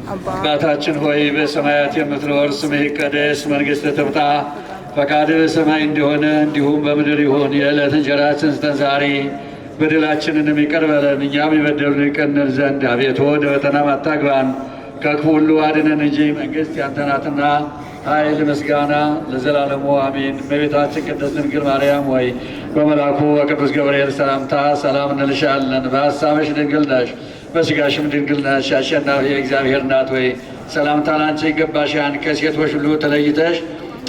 አባታችን ሆይ በሰማያት የምትኖር፣ ስምህ ይቀደስ፣ መንግሥትህ ትምጣ፣ ፈቃድህ በሰማይ እንደሆነ እንዲሁም በምድር ይሁን። የዕለት እንጀራችንን ስጠን ዛሬ፣ በደላችንንም ይቅር በለን እኛም የበደሉንን ይቅር እንል ዘንድ። አቤቱ ወደ ፈተናም አታግባን፣ ከክፉ ሁሉ አድነን እንጂ መንግሥት ያንተ ናትና ኃይል፣ ምስጋና ለዘላለሙ አሜን። እመቤታችን ቅድስት ድንግል ማርያም ሆይ፣ በመልአኩ በቅዱስ ገብርኤል ሰላምታ ሰላም እንልሻለን። በሐሳብሽ ድንግል ነሽ፣ በሥጋሽም ድንግል ነሽ። አሸናፊ የእግዚአብሔር እናት ሆይ፣ ሰላምታ ላንቺ ይገባሻል። ከሴቶች ሁሉ ተለይተሽ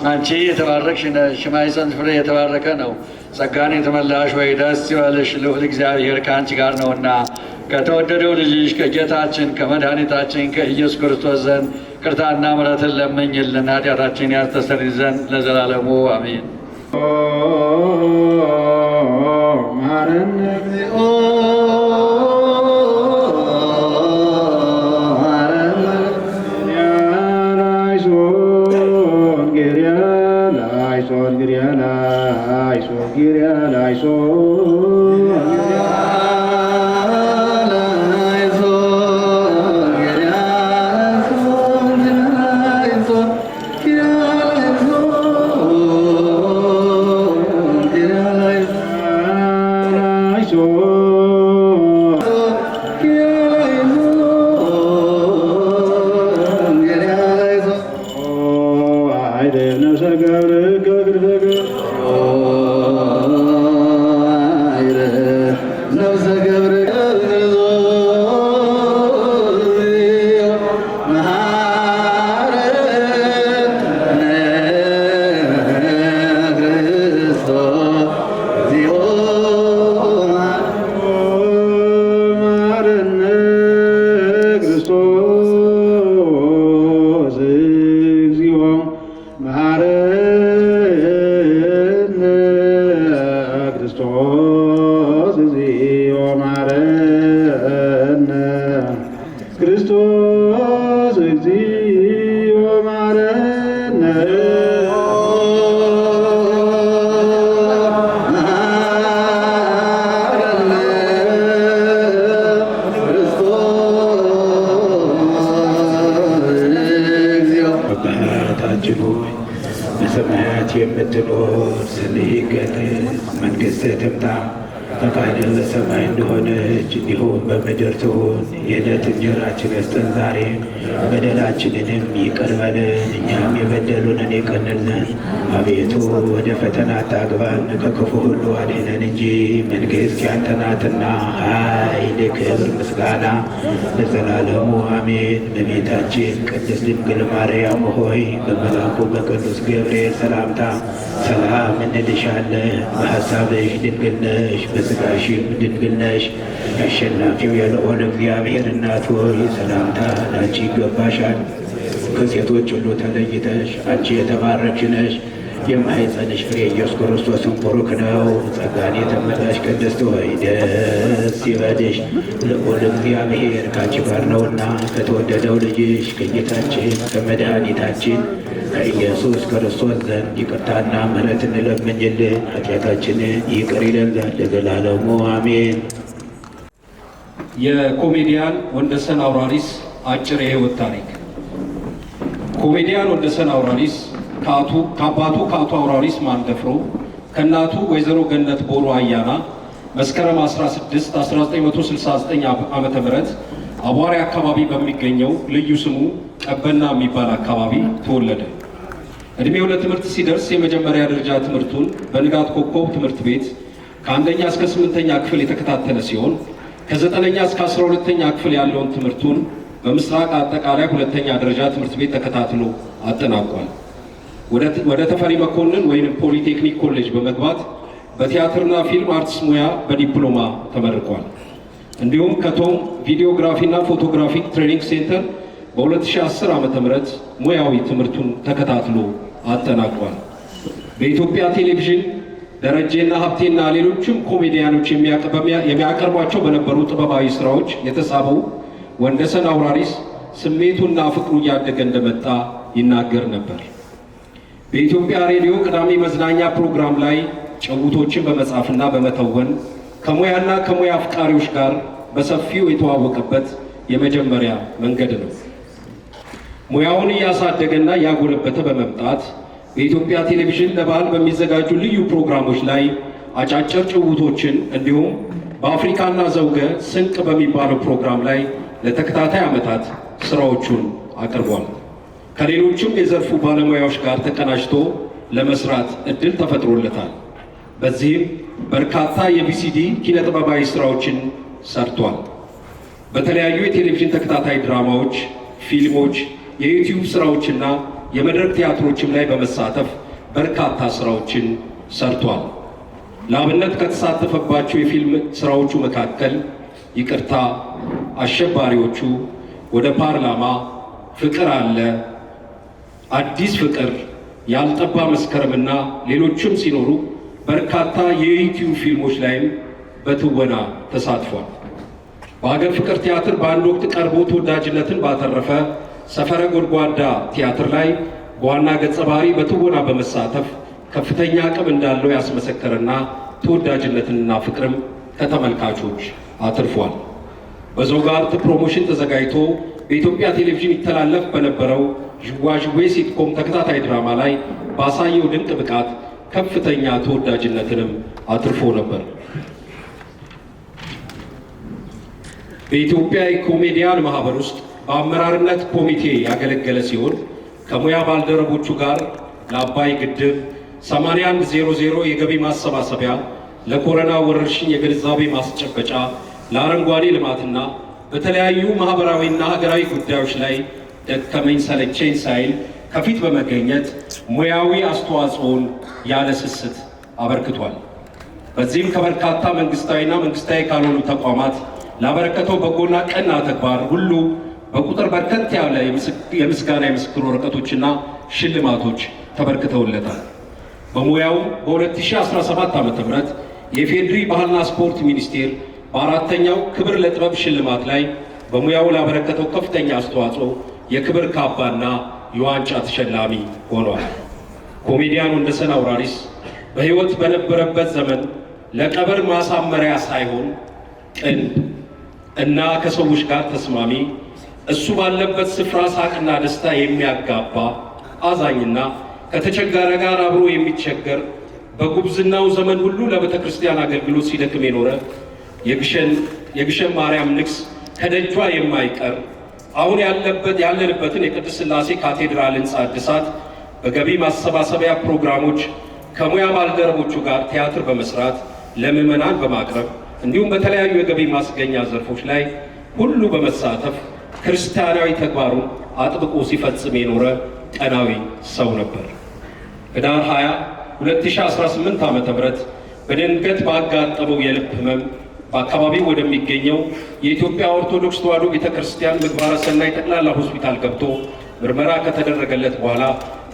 አንቺ የተባረክሽ ነሽ፣ የማኅፀንሽ ፍሬ የተባረከ ነው። ጸጋን የተመላሽ ሆይ፣ ደስ ይበልሽ፣ ልዑል እግዚአብሔር ከአንቺ ጋር ነውና ከተወደደው ልጅሽ ከጌታችን ከመድኃኒታችን ከኢየሱስ ክርስቶስ ዘንድ ይቅርታና ምሕረትን ለምኝልን ኃጢአታችንን ያስተሰርይ ዘንድ ለዘላለሙ አሜን። መሐረነ እግዚኦ ክርስቶስ እግዚኦ መሐረነ። አባታችን ሆይ፣ በሰማያት የምትኖር ስምህ ይቀደስ፣ መንግሥትህ ትምጣ፣ ፈቃድህ በሰማይ እንደሆነች እንዲሁም በምድር ትሁን። የዕለት እንጀራችንን ስጠን ዛሬ፣ በደላችንንም ይቅር በለን እኛም የበደሉንን ይቅር እንል ዘንድ። አቤቱ ወደ ፈተና አታግባን፣ ከክፉ ሁሉ አድነን እንጂ መንግሥት ያንተ ናትና፣ ኃይል፣ ክብር፣ ምስጋና ለዘላለሙ አሜን። እመቤታችን ቅድስት ድንግል ማርያም ሆይ በመልአኩ በቅዱስ ገብርኤል ሰላምታ ሰላም እንልሻለን። በሐሳብሽ ድንግል ነሽ፣ በሥጋሽም ድንግል ነሽ። የአሸናፊው የልዑል እግዚአብሔር እናት ሆይ ሰላምታ ላንቺ ይገባሻል። ከሴቶች ሁሉ ተለይተሽ አንቺ የተባረክሽ ነሽ። የማኅፀንሽ ፍሬ ኢየሱስ ክርስቶስን ቡሩክ ነው። ጸጋን የተመላሽ ቅድስት ሆይ ደስ ይበልሽ፣ ልዑል እግዚአብሔር ከአንቺ ጋር ነውና ከተወደደው ልጅሽ ከጌታችን ከመድኃኒታችን ከኢየሱስ ክርስቶስ ዘንድ ይቅርታና ምሕረትን ለምኝልን ኃጢአታችንን ይቅር ይለን ዘንድ ለዘላለሙ አሜን። የኮሜዲያን ወንደሰን አውራሪስ አጭር የህይወት ታሪክ። ኮሜዲያን ወንደሰን አውራሪስ ከአባቱ ከአቶ አውራሪስ ማንደፍሮ፣ ከእናቱ ወይዘሮ ገነት ቦሩ አያና መስከረም 16 1969 ዓ.ም አቧሪ አካባቢ በሚገኘው ልዩ ስሙ ቀበና የሚባል አካባቢ ተወለደ። እድሜው ለትምህርት ሲደርስ የመጀመሪያ ደረጃ ትምህርቱን በንጋት ኮከብ ትምህርት ቤት ከአንደኛ እስከ ስምንተኛ ክፍል የተከታተለ ሲሆን፣ ከዘጠነኛ እስከ 12ኛ ክፍል ያለውን ትምህርቱን በምስራቅ አጠቃላይ ሁለተኛ ደረጃ ትምህርት ቤት ተከታትሎ አጠናቋል። ወደ ተፈሪ መኮንን ወይም ፖሊቴክኒክ ኮሌጅ በመግባት በቲያትርና ፊልም arts ሙያ በዲፕሎማ ተመርቋል። እንዲሁም ከቶም videography ና photographic training center በ2010 ዓ.ም ሙያዊ ትምህርቱን ተከታትሎ አጠናቋል። በኢትዮጵያ ቴሌቪዥን ደረጀና ሀብቴና ሌሎችም ኮሜዲያኖች የሚያቀርቧቸው በነበሩ ጥበባዊ ስራዎች የተሳበው ወንደሰን አውራሪስ ስሜቱና ፍቅሩ እያደገ እንደመጣ ይናገር ነበር። በኢትዮጵያ ሬዲዮ ቅዳሜ መዝናኛ ፕሮግራም ላይ ጭውውቶችን በመጻፍና በመተወን ከሙያና ከሙያ አፍቃሪዎች ጋር በሰፊው የተዋወቀበት የመጀመሪያ መንገድ ነው። ሙያውን እያሳደገና እያጎለበተ በመምጣት በኢትዮጵያ ቴሌቪዥን ለበዓል በሚዘጋጁ ልዩ ፕሮግራሞች ላይ አጫጭር ጭውውቶችን እንዲሁም በአፍሪካና ዘውገ ስንቅ በሚባለው ፕሮግራም ላይ ለተከታታይ ዓመታት ስራዎቹን አቅርቧል። ከሌሎችም የዘርፉ ባለሙያዎች ጋር ተቀናጅቶ ለመስራት እድል ተፈጥሮለታል። በዚህም በርካታ የ VCD ኪነጥበባዊ ስራዎችን ሰርቷል። በተለያዩ የቴሌቪዥን ተከታታይ ድራማዎች፣ ፊልሞች፣ የዩቲዩብ ስራዎችና የመድረክ ቲያትሮችም ላይ በመሳተፍ በርካታ ስራዎችን ሰርቷል። ለአብነት ከተሳተፈባቸው የፊልም ስራዎቹ መካከል ይቅርታ፣ አሸባሪዎቹ፣ ወደ ፓርላማ፣ ፍቅር አለ፣ አዲስ ፍቅር፣ ያልጠባ መስከረምና ሌሎችም ሲኖሩ በርካታ የዩቲዩብ ፊልሞች ላይም በትወና ተሳትፏል። በሀገር ፍቅር ቲያትር በአንድ ወቅት ቀርቦ ተወዳጅነትን ባተረፈ ሰፈረ ጎድጓዳ ቲያትር ላይ በዋና ገጸ ባህሪ በትወና በመሳተፍ ከፍተኛ አቅም እንዳለው ያስመሰከረና ተወዳጅነትንና ፍቅርም ከተመልካቾች አትርፏል። በዞጋ አርት ፕሮሞሽን ተዘጋጅቶ በኢትዮጵያ ቴሌቪዥን ይተላለፍ በነበረው ዥዋዥዌ sitcom ተከታታይ ድራማ ላይ ባሳየው ድንቅ ብቃት ከፍተኛ ተወዳጅነትንም አትርፎ ነበር። በኢትዮጵያ የኮሜዲያን ማህበር ውስጥ በአመራርነት ኮሚቴ ያገለገለ ሲሆን፣ ከሙያ ባልደረቦቹ ጋር ለአባይ ግድብ 8100 የገቢ ማሰባሰቢያ፣ ለኮሮና ወረርሽኝ የግንዛቤ ማስጨበጫ፣ ለአረንጓዴ ልማትና በተለያዩ ማህበራዊና ሀገራዊ ጉዳዮች ላይ ደከመኝ ሰለቸኝ ሳይል ከፊት በመገኘት ሙያዊ አስተዋጽኦን ያለ ስስት አበርክቷል። በዚህም ከበርካታ መንግስታዊና መንግስታዊ ካልሆኑ ተቋማት ላበረከተው በጎና ቀና ተግባር ሁሉ በቁጥር በርከት ያለ የምስጋና የምስክር ወረቀቶችና ሽልማቶች ተበርክተውለታል። በሙያው በ2017 ዓ.ም የኢፌዴሪ ባህልና ስፖርት ሚኒስቴር በአራተኛው ክብር ለጥበብ ሽልማት ላይ በሙያው ላበረከተው ከፍተኛ አስተዋጽኦ የክብር ካባና የዋንጫ ተሸላሚ ሆኗል። ኮሜዲያን ወንደሰን አውራሪስ በሕይወት በነበረበት ዘመን ለቀብር ማሳመሪያ ሳይሆን ቅን እና ከሰዎች ጋር ተስማሚ፣ እሱ ባለበት ስፍራ ሳቅና ደስታ የሚያጋባ አዛኝና ከተቸገረ ጋር አብሮ የሚቸገር፣ በጉብዝናው ዘመን ሁሉ ለቤተ ክርስቲያን አገልግሎት ሲደክም የኖረ፣ የግሸን ማርያም ንግስ ከደጇ የማይቀር፣ አሁን ያለንበትን የቅድስት ሥላሴ ካቴድራል ሕንፃ እድሳት በገቢ ማሰባሰቢያ ፕሮግራሞች ከሙያ ባልደረቦቹ ጋር ቲያትር በመስራት ለምዕመናን በማቅረብ፣ እንዲሁም በተለያዩ የገቢ ማስገኛ ዘርፎች ላይ ሁሉ በመሳተፍ ክርስቲያናዊ ተግባሩን አጥብቆ ሲፈጽም የኖረ ቀናዊ ሰው ነበር። ህዳር 20 2018 ዓ.ም በድንገት ባጋጠመው የልብ ህመም በአካባቢው ወደሚገኘው የኢትዮጵያ ኦርቶዶክስ ተዋሕዶ ቤተ ክርስቲያን ምግባረ ሰናይ ጠቅላላ ሆስፒታል ገብቶ ምርመራ ከተደረገለት በኋላ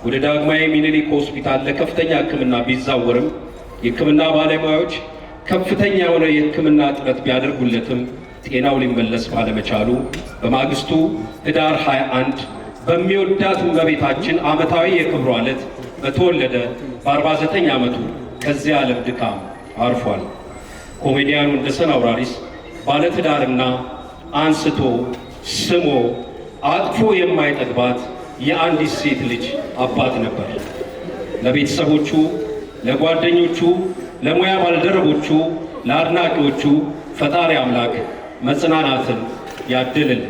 ወደ ዳግማዊ ምኒልክ ሆስፒታል ለከፍተኛ ሕክምና ቢዛወርም፣ የሕክምና ባለሙያዎች ከፍተኛ የሆነ የሕክምና ጥረት ቢያደርጉለትም ጤናው ሊመለስ ባለመቻሉ በማግስቱ ህዳር 21 በሚወዳት እመቤታችን ዓመታዊ የክብሯ ዕለት በተወለደ በ49 ዓመቱ ከዚያ ዓለም ድካም አርፏል። ኮሜዲያኑ ወንደሰን አውራሪስ ባለትዳርና አንስቶ ስሞ አቅፎ የማይጠግባት የአንዲት ሴት ልጅ አባት ነበር። ለቤተሰቦቹ፣ ለጓደኞቹ፣ ለሙያ ባልደረቦቹ፣ ለአድናቂዎቹ ፈጣሪ አምላክ መጽናናትን ያድልልን።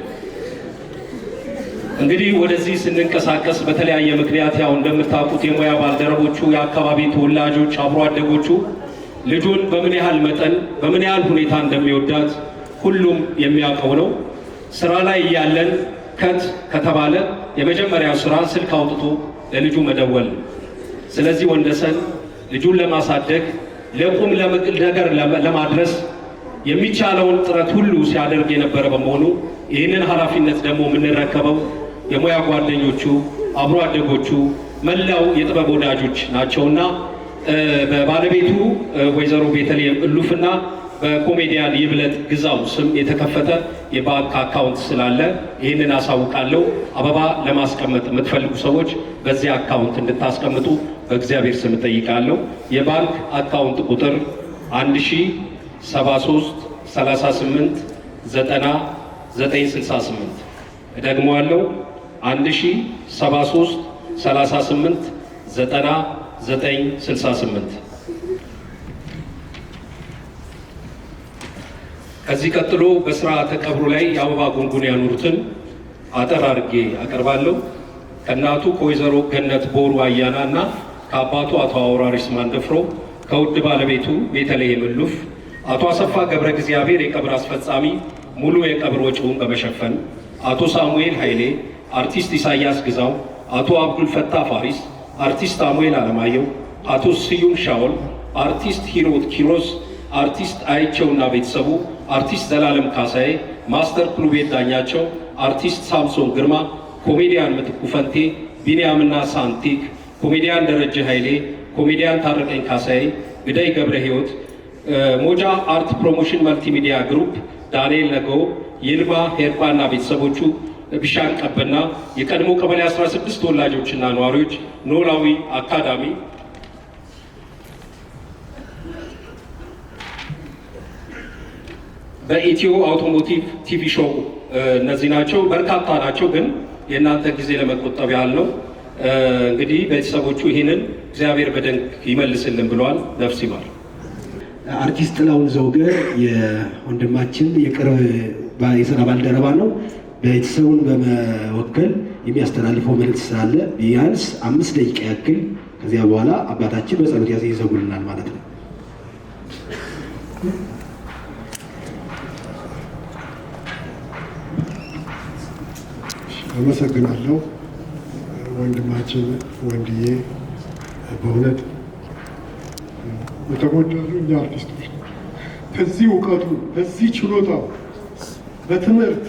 እንግዲህ ወደዚህ ስንንቀሳቀስ በተለያየ ምክንያት ያው እንደምታውቁት የሙያ ባልደረቦቹ፣ የአካባቢ ተወላጆች፣ አብሮ አደጎቹ ልጁን በምን ያህል መጠን በምን ያህል ሁኔታ እንደሚወዳት ሁሉም የሚያውቀው ነው። ስራ ላይ እያለን cut ከተባለ የመጀመሪያው ስራ ስልክ አውጥቶ ለልጁ መደወል ነው። ስለዚህ ወንደሰን ልጁን ለማሳደግ፣ ለቁም ነገር ለማድረስ የሚቻለውን ጥረት ሁሉ ሲያደርግ የነበረ በመሆኑ ይህንን ኃላፊነት ደግሞ የምንረከበው የሙያ ጓደኞቹ፣ አብሮ አደጎቹ፣ መላው የጥበብ ወዳጆች ናቸውና በባለቤቱ ወይዘሮ ቤተልሔም እሉፍና በኮሜዲያን ይብለጥ ግዛው ስም የተከፈተ የባንክ አካውንት ስላለ ይህንን አሳውቃለሁ። አበባ ለማስቀመጥ የምትፈልጉ ሰዎች በዚህ አካውንት እንድታስቀምጡ በእግዚአብሔር ስም እጠይቃለሁ። የባንክ አካውንት ቁጥር 1073 38 90 968። እደግመዋለሁ፣ 1073 38 90 968። ከዚህ ቀጥሎ በስርዓተ ቀብሩ ላይ የአበባ ጉንጉን ያኖሩትን አጠር አድርጌ አቀርባለሁ። ከእናቱ ከወይዘሮ ገነት ቦሩ አያና እና ከአባቱ አቶ አውራሪስ ማንደፍሮ፣ ከውድ ባለቤቱ ቤተልሔም እሉፍ፣ አቶ አሰፋ ገብረ እግዚአብሔር የቀብር አስፈጻሚ ሙሉ የቀብር ወጪውን በመሸፈን፣ አቶ ሳሙኤል ኃይሌ፣ አርቲስት ኢሳያስ ግዛው፣ አቶ አብዱል ፈታ ፋሪስ፣ አርቲስት ሳሙኤል አለማየሁ፣ አቶ ስዩም ሻውል፣ አርቲስት ሂሮት ኪሮስ፣ አርቲስት አይቸውና ቤተሰቡ፣ አርቲስት ዘላለም ካሳዬ፣ ማስተር ክሉቤት ዳኛቸው፣ አርቲስት ሳምሶን ግርማ፣ ኮሜዲያን ምትኩ ፈንቴ፣ ቢንያምና ሳንቲክ፣ ኮሜዲያን ደረጀ ኃይሌ፣ ኮሜዲያን ታረቀኝ ካሳዬ፣ ግዳይ ገብረ ሕይወት፣ ሞጃ አርት ፕሮሞሽን መልቲሚዲያ ግሩፕ፣ ዳንኤል ነገው፣ ይልማ ሄርጳና ቤተሰቦቹ፣ ቢሻን ቀበና፣ የቀድሞ ቀበሌ 16 ተወላጆችና ነዋሪዎች፣ ኖላዊ አካዳሚ። በኢትዮ አውቶሞቲቭ TV show እነዚህ ናቸው። በርካታ ናቸው፣ ግን የእናንተ ጊዜ ለመቆጠብ ያህል ነው። እንግዲህ ቤተሰቦቹ ይህንን እግዚአብሔር በደንብ ይመልስልን ብለዋል። ነፍስ ይማር። አርቲስት ጥላሁን ዘውገ የወንድማችን የቅርብ የስራ ባልደረባ ነው። ቤተሰቡን በመወከል የሚያስተላልፈው መልእክት ስላለ ቢያንስ 5 ደቂቃ ያክል፣ ከዚያ በኋላ አባታችን በጸሎት ይዘጉልናል ማለት ነው። አመሰግናለሁ ወንድማችን ወንድዬ። በእውነት የተጎዳነው እኛ አርቲስቶች ከዚህ እውቀቱ፣ በዚህ ችሎታው፣ በትምህርት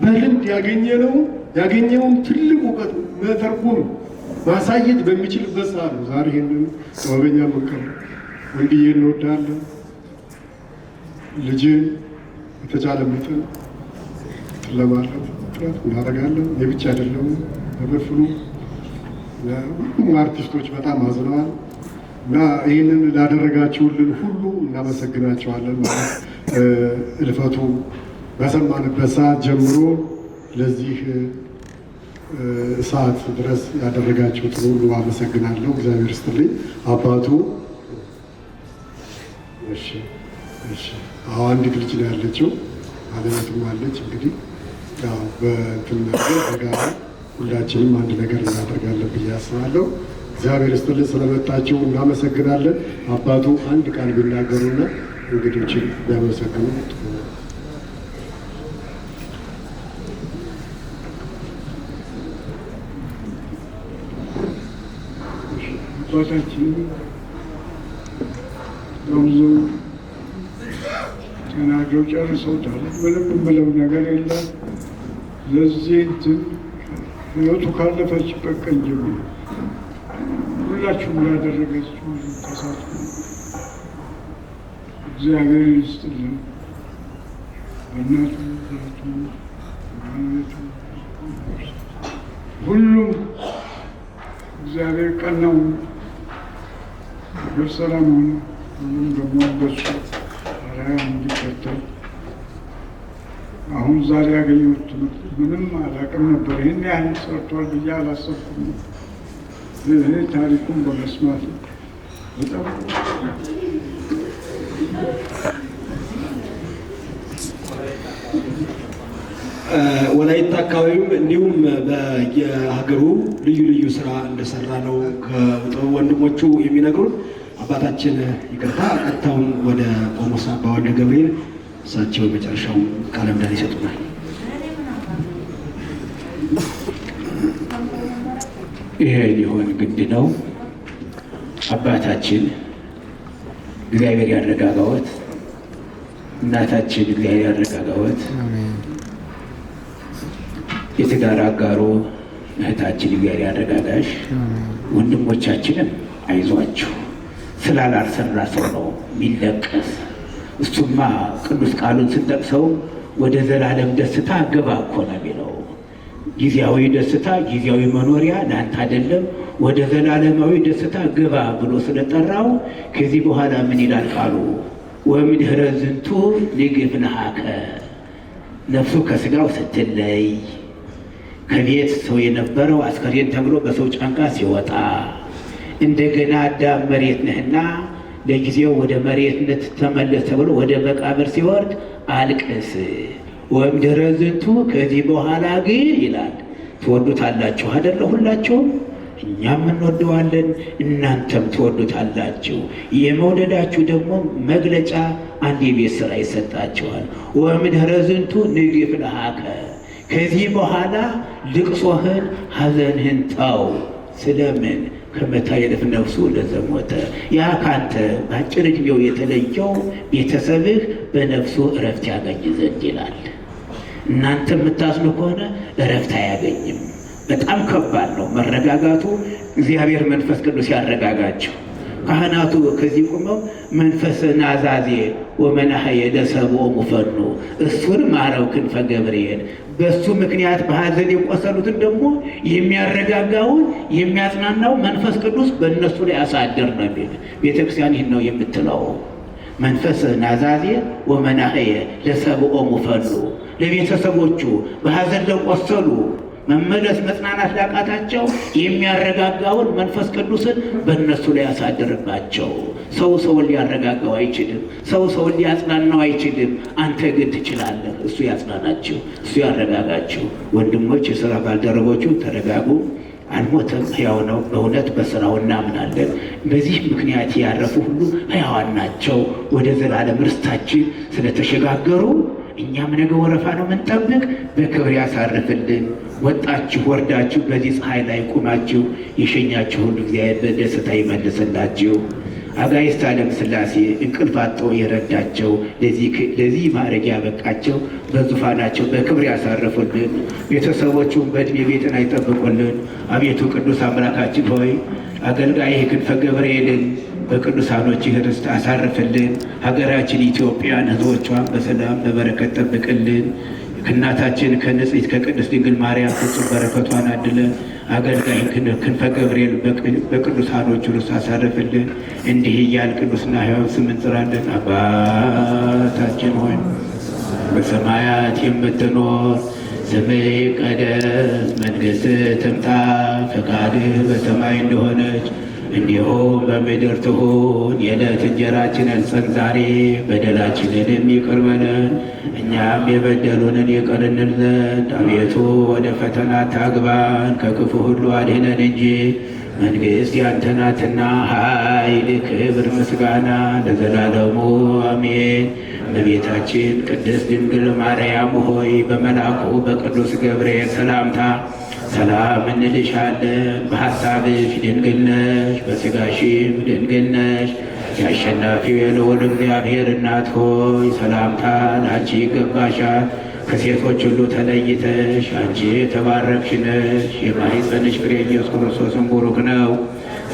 በልምድ ያገኘውን ትልቅ እውቀት መተርጎም ማሳየት በሚችልበት ሰዓት ነው ዛሬ ይህንን ጥበበኛ የምንቀር። ወንድዬ እንወዳለን። ልጅን በተቻለ መጠን ለማለት ጥረት እናደርጋለን። እኔ ብቻ አይደለም፣ በበፍሉ ሁሉም አርቲስቶች በጣም አዝነዋል እና ይህንን ላደረጋችሁልን ሁሉ እናመሰግናቸዋለን። ማለት እልፈቱ በሰማንበት ሰዓት ጀምሮ ለዚህ ሰዓት ድረስ ያደረጋችሁትን ሁሉ አመሰግናለሁ። እግዚአብሔር ይስጥልኝ። አባቱ እሺ፣ እሺ። አዎ አንዲት ልጅ ነው ያለችው፣ ባለቤቱም አለች። እንግዲህ ያው በእንትን ነገር በጋራ ሁላችንም አንድ ነገር እናደርጋለን ብዬ አስባለሁ። እግዚአብሔር ይስጥልን፣ ስለመጣችሁ እናመሰግናለን። አባቱ አንድ ቃል ቢናገሩና እንግዶችን ቢያመሰግኑ ጥሩ ነው። አባታችን በብዙ ተናግረው ጨርሰውታል። ምንም የምለው ነገር የለም። ለዚህ እንትን ሕይወቱ ካለፈችበት ቀን ጀምሮ ሁላችሁም ያደረገችው ተሳትፎ እግዚአብሔር ይስጥልን። በእናቱ በእህቱ፣ በባለቤቱ ሁሉም እግዚአብሔር ቀናው ሀገር ሰላም ሆነ። ሁሉም ደግሞ በሱ አርአያ እንዲከተል አሁን ዛሬ ያገኘሁት ትምህርት ምንም አላውቅም ነበር። ይህን ያህል ሰርቷል ብዬ አላሰብኩም። ይሄ ታሪኩን በመስማት በጣም ወላይታ አካባቢም እንዲሁም በየሀገሩ ልዩ ልዩ ስራ እንደሰራ ነው ከጥበብ ወንድሞቹ የሚነግሩን። አባታችን ይቅርታ፣ ቀጥታውን ወደ ቆሞስ አባ ወልደ ገብርኤል እሳቸው የመጨረሻው ቃለ ምዕዳን ይሰጡናል። ይሄ ሊሆን ግድ ነው። አባታችን እግዚአብሔር ያረጋጋዎት፣ እናታችን እግዚአብሔር ያረጋጋዎት፣ የትዳር አጋሮ እህታችን እግዚአብሔር ያረጋጋሽ፣ ወንድሞቻችንም አይዟችሁ። ስላላልሰራ ሰው ነው የሚለቀስ። እሱማ ቅዱስ ቃሉን ስንጠቅሰው ወደ ዘላለም ደስታ ግባ እኮ ነው የሚለው። ጊዜያዊ ደስታ ጊዜያዊ መኖሪያ ለአንተ አይደለም፣ ወደ ዘላለማዊ ደስታ ግባ ብሎ ስለጠራው ከዚህ በኋላ ምን ይላል ቃሉ? ወእምድኅረ ዝንቱ ንግፍንሃከ፣ ነፍሱ ከስጋው ስትለይ ከቤት ሰው የነበረው አስከሬን ተብሎ በሰው ጫንቃ ሲወጣ እንደገና አዳም መሬት ነህና ለጊዜው ወደ መሬትነት ተመለስ ተብሎ ወደ መቃብር ሲወርድ አልቅስ። ወእምድኅረ ዝንቱ ከዚህ በኋላ ግን ይላል ትወዱታላችሁ አይደለ? ሁላችሁም እኛም እንወደዋለን፣ እናንተም ትወዱታላችሁ። የመውደዳችሁ ደግሞ መግለጫ አንድ የቤት ስራ ይሰጣችኋል። ወእምድኅረ ዝንቱ ንግፍንሃከ፣ ከዚህ በኋላ ልቅሶህን ሐዘንህን ተው። ስለምን? ከመታየት ነፍሱ ለዘሞተ፣ ያ ካንተ በአጭር ዕድሜው የተለየው ቤተሰብህ በነፍሱ እረፍት ያገኝ ዘንድ ይላል። እናንተ የምታዝኑ ከሆነ እረፍት አያገኝም። በጣም ከባድ ነው መረጋጋቱ። እግዚአብሔር መንፈስ ቅዱስ ያረጋጋቸው። ካህናቱ ከዚህ ቆመው መንፈስ ናዛዜ ወመናህየ ለሰብኦ ሙፈኑ፣ እሱን ማረው ክንፈ ገብርኤል፣ በሱ ምክንያት በሐዘን የቆሰሉትን ደግሞ የሚያረጋጋውን የሚያጽናናው መንፈስ ቅዱስ በእነሱ ላይ አሳድር ነው የሚል። ቤተክርስቲያን ይህን ነው የምትለው። መንፈስ ናዛዜ ወመናህየ ለሰብኦ ሙፈኑ፣ ለቤተሰቦቹ በሐዘን ለቆሰሉ መመለስ መጽናናት ላቃታቸው የሚያረጋጋውን መንፈስ ቅዱስን በእነሱ ላይ ያሳድርባቸው። ሰው ሰውን ሊያረጋጋው አይችልም። ሰው ሰውን ሊያጽናናው አይችልም። አንተ ግን ትችላለህ። እሱ ያጽናናችሁ፣ እሱ ያረጋጋችሁ። ወንድሞች፣ የስራ ባልደረቦቹ ተረጋጉ። አልሞተም፣ ሕያው ነው። በእውነት በስራው እናምናለን። በዚህ ምክንያት ያረፉ ሁሉ ሕያዋን ናቸው። ወደ ዘላለም ርስታችን ስለተሸጋገሩ እኛም ነገ ወረፋ ነው የምንጠብቅ። በክብር ያሳርፍልን። ወጣችሁ ወርዳችሁ በዚህ ፀሐይ ላይ ቁማችሁ የሸኛችሁ ሁሉ እግዚአብሔር በደስታ ይመልስላችሁ። አጋዕዝተ ዓለም ሥላሴ እንቅልፍ አጥተው የረዳቸው ለዚህ ማዕረግ ያበቃቸው በዙፋናቸው በክብር ያሳርፉልን። ቤተሰቦቹን በዕድሜ ቤትን አይጠብቁልን። አቤቱ ቅዱስ አምላካችን ሆይ አገልጋይህ ክንፈ ገብርኤልን በቅዱሳኖችህ ርስት አሳርፍልን። ሀገራችን ኢትዮጵያን ሕዝቦቿን በሰላም በበረከት ጠብቅልን። ከእናታችን ከንጽሕት ከቅድስት ድንግል ማርያም ፍጹም በረከቷን አድለን። አገልጋይ ክንፈ ገብርኤል በቅዱሳኖቹ ርስት አሳርፍልን። እንዲህ እያል ቅዱስና ሕያው ስም እንጥራለን። አባታችን ሆይ በሰማያት የምትኖር ስምህ ይቀደስ፣ መንግሥትህ ትምጣ፣ ፈቃድህ በሰማይ እንደሆነች እንዲሁም በምድር ትሁን። የዕለት እንጀራችንን ስጠን ዛሬ፣ በደላችንንም ይቅር በለን እኛም የበደሉንን ይቅር እንል ዘንድ። አቤቱ ወደ ፈተና አታግባን፣ ከክፉ ሁሉ አድነን እንጂ መንግሥት ያንተ ናትና፣ ኃይል፣ ክብር፣ ምስጋና ለዘላለሙ አሜን። እመቤታችን ቅድስት ድንግል ማርያም ሆይ በመልአኩ በቅዱስ ገብርኤል ሰላምታ ሰላም እንልሻለን። በሐሳብሽ ድንግል ነሽ፣ በሥጋሽም ድንግል ነሽ። የአሸናፊው የልዑል እግዚአብሔር እናት ሆይ ሰላምታ ለአንቺ ይገባሻል። ከሴቶች ሁሉ ተለይተሽ አንቺ የተባረክሽ ነሽ፣ የማኅፀንሽ ፍሬ ኢየሱስ ክርስቶስን ቡሩክ ነው።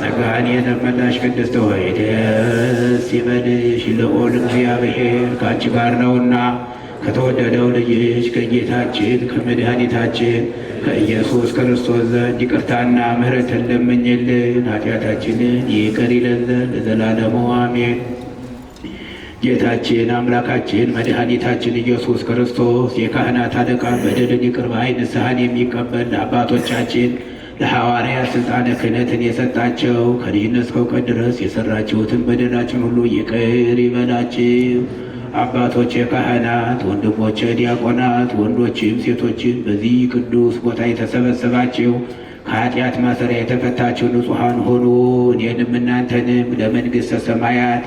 ጸጋን የተመላሽ ቅድስት ሆይ ደስ ይበልሽ፣ ልዑል እግዚአብሔር ከአንቺ ጋር ነውና ከተወደደው ልጅሽ ከጌታችን ከመድኃኒታችን ከኢየሱስ ክርስቶስ ዘንድ ይቅርታና ምሕረትን ለምኝልን ኃጢአታችንን ይቅር ይለን ዘንድ ለዘላለሙ አሜን። ጌታችን አምላካችን መድኃኒታችን ኢየሱስ ክርስቶስ የካህናት አለቃ በደልን ይቅር ባይ ንስሐን የሚቀበል ለአባቶቻችን ለሐዋርያት ሥልጣነ ክህነትን የሰጣቸው ከልጅነት እስከ እውቀት ድረስ የሰራችሁትን በደላችን ሁሉ ይቅር ይበላችሁ። አባቶቼ ካህናት፣ ወንድሞቼ ዲያቆናት፣ ወንዶችም ሴቶችም በዚህ ቅዱስ ቦታ የተሰበሰባችሁ ከኃጢአት ማሰሪያ የተፈታችሁ ንጹሐን ሆኑ። እኔንም እናንተንም ለመንግሥተ ሰማያት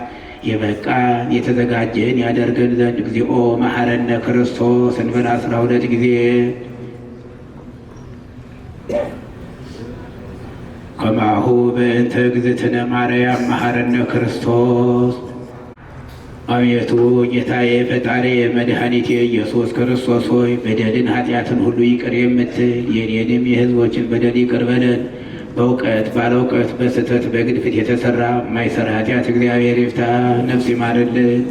የበቃን የተዘጋጀን ያደርገን ዘንድ እግዚኦ መሐረነ ክርስቶስ እንበል 12 ጊዜ። ከማሁ በእንተ እግዝእትነ ማርያም መሐረነ ክርስቶስ። አቤቱ ጌታዬ ፈጣሪ መድኃኒቴ ኢየሱስ ክርስቶስ ሆይ በደልን ኃጢአትን ሁሉ ይቅር የምትል የኔንም የሕዝቦችን በደል ይቅር በለን። በእውቀት ባለእውቀት በስህተት በግድፈት የተሰራ የማይሰራ ኃጢአት እግዚአብሔር ይፍታ። ነፍስ ይማርልን።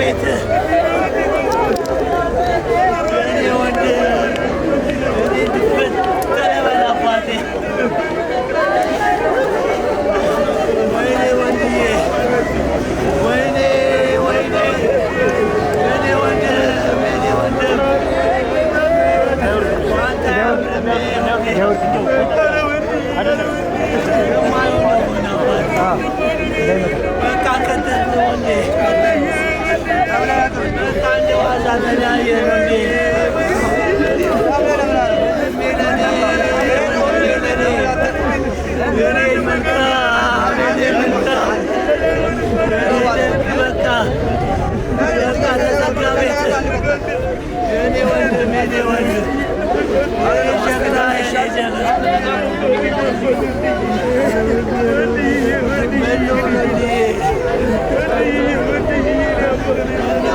ቤት። የኔ ወንድም እኔ ድፍት ተለበል አባቴ። ወይኔ ወንድዬ፣ ወይኔ ወይኔ፣ የኔ ወንድም፣ የኔ ወንድም አንተ በቃ ከተት ነው ወንዴ፣ በቃ እንደ ዋዛ ተለያየን ወንዴ። የኔ መልካም፣ የኔ መልካም፣ በቃ በቃ ተዘጋ ቤት። የኔ ወንድም፣ የኔ ወንድም፣ የኔ ጀግና፣ የኔ ጀግና፣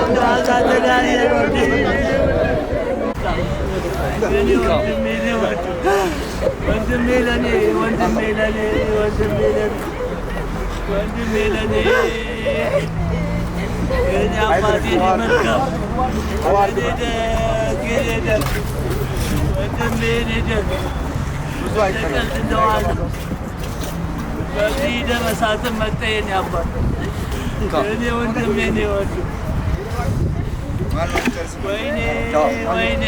እንደ ዋዛ ተለያየን ወንዴ። የኔ ወንድም፣ የኔ ወንድም፣ ወንድሜ ለኔ፣ ወንድሜ ለኔ፣ ወንድሜ ለኔ፣ ወንድሜ ለኔ፣ የኔ አባት፣ የኔ መልካም፣ የኔ ደግ፣ የኔ ደግ ወንድሜ፣ የኔ ደግ፣ እንደ ቀልድ እንደዋዛ በዚህ ደመሳትም መጣ የኔ አባት፣ የኔ ወንድም፣ የኔ ወንድም፣ ወይኔ ወይኔ።